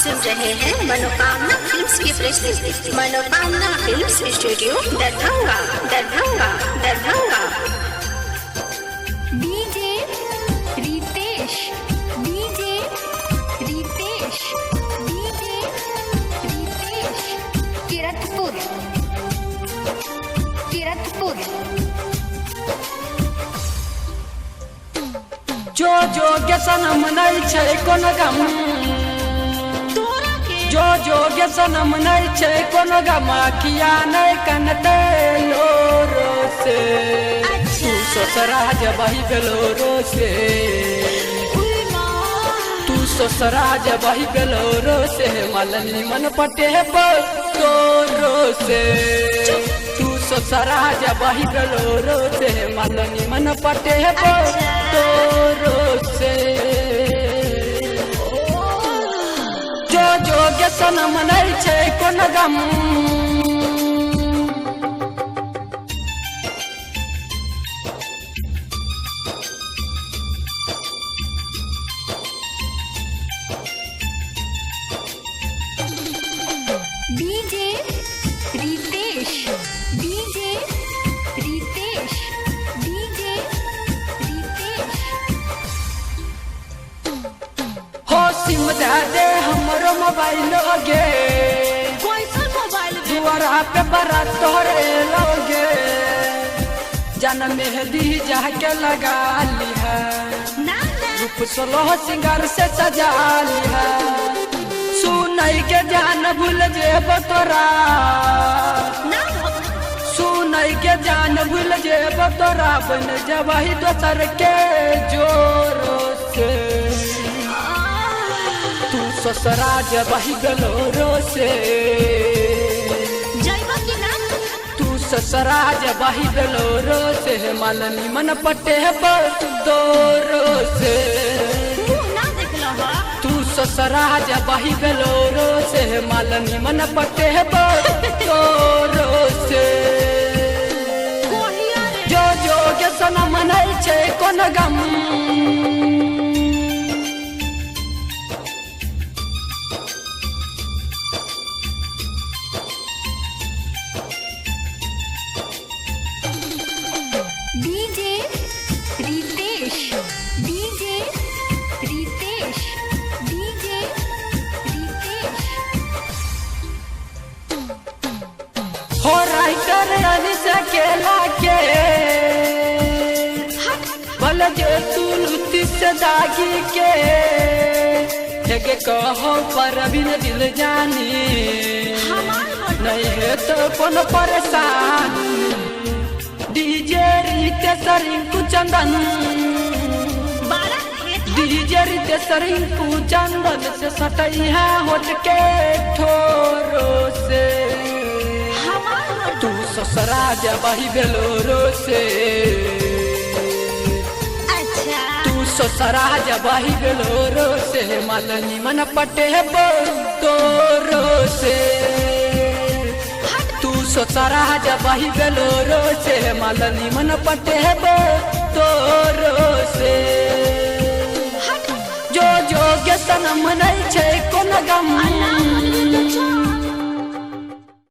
सुन रहे हैं मनोकामना फिल्म्स की प्रस्तुति। Manokamna films studio, Darbhanga, Darbhanga, Darbhanga. DJ Ritesh, DJ Ritesh, DJ Ritesh, Kiratpur, Kiratpur. जो जो के सनम नहीं छै कोनो गम, जो जो के सनम नहीं छै कोनो गम, किया नहीं कनते लोरो से। तू ससुरा जबही बेलोरो से, तू ससुरा जबही बेलोरो से, मलनी मन पटे पर तोरो से। तू ससुरा जबही बेलोरो से, मलनी मन पटे पर तोरो से। जो जो के सनम नहीं छै कोनो गम, DJ Ritesh, DJ Ritesh, DJ Ritesh. हो सिम दे दे हमरो मोबाइल गे, दुआरा पे बड़ा तोहरे लोगे, जन मेहंदी जाके लगा लिहा, रूप सोलह सिंगार से सजा लिहा। सुनई के जान भूल जेब तोरा, सुनई के जान भूल जेब तोरा, बन जबही दोसर के जोरो से। तू ससुरा जबही बेलोरो से, तू ससुरा जबही बेलोरो से, मलनी मन पटे पर तोरो से। तू ससुरा जबही बेलोरो से, मलनी मन पटे पर तोरो से। जो जो के सनम नहीं छै कोनो गम, DJ Ritesh, DJ Ritesh, DJ Ritesh. हो राइटर अनिस अकेला के, बल जे तू लुत्ती से दागी के, हेगे कहो पर बिन दिल जानी, नहीं है तो कोनो परेशानी। डीजे रितेश रिंकू चंदन, डीजे रितेश रिंकू चंदन से सटई है होट के ठोरो से। तू ससुरा जबही बेलोरो से, तू ससुरा जबही बेलोरो से, मलनी मन पटे तोरो से। तू ससुरा जबही बेलोरो से, मलनी मन पटे तोरो से। जो जो के सनम नहीं छै कोनो गम।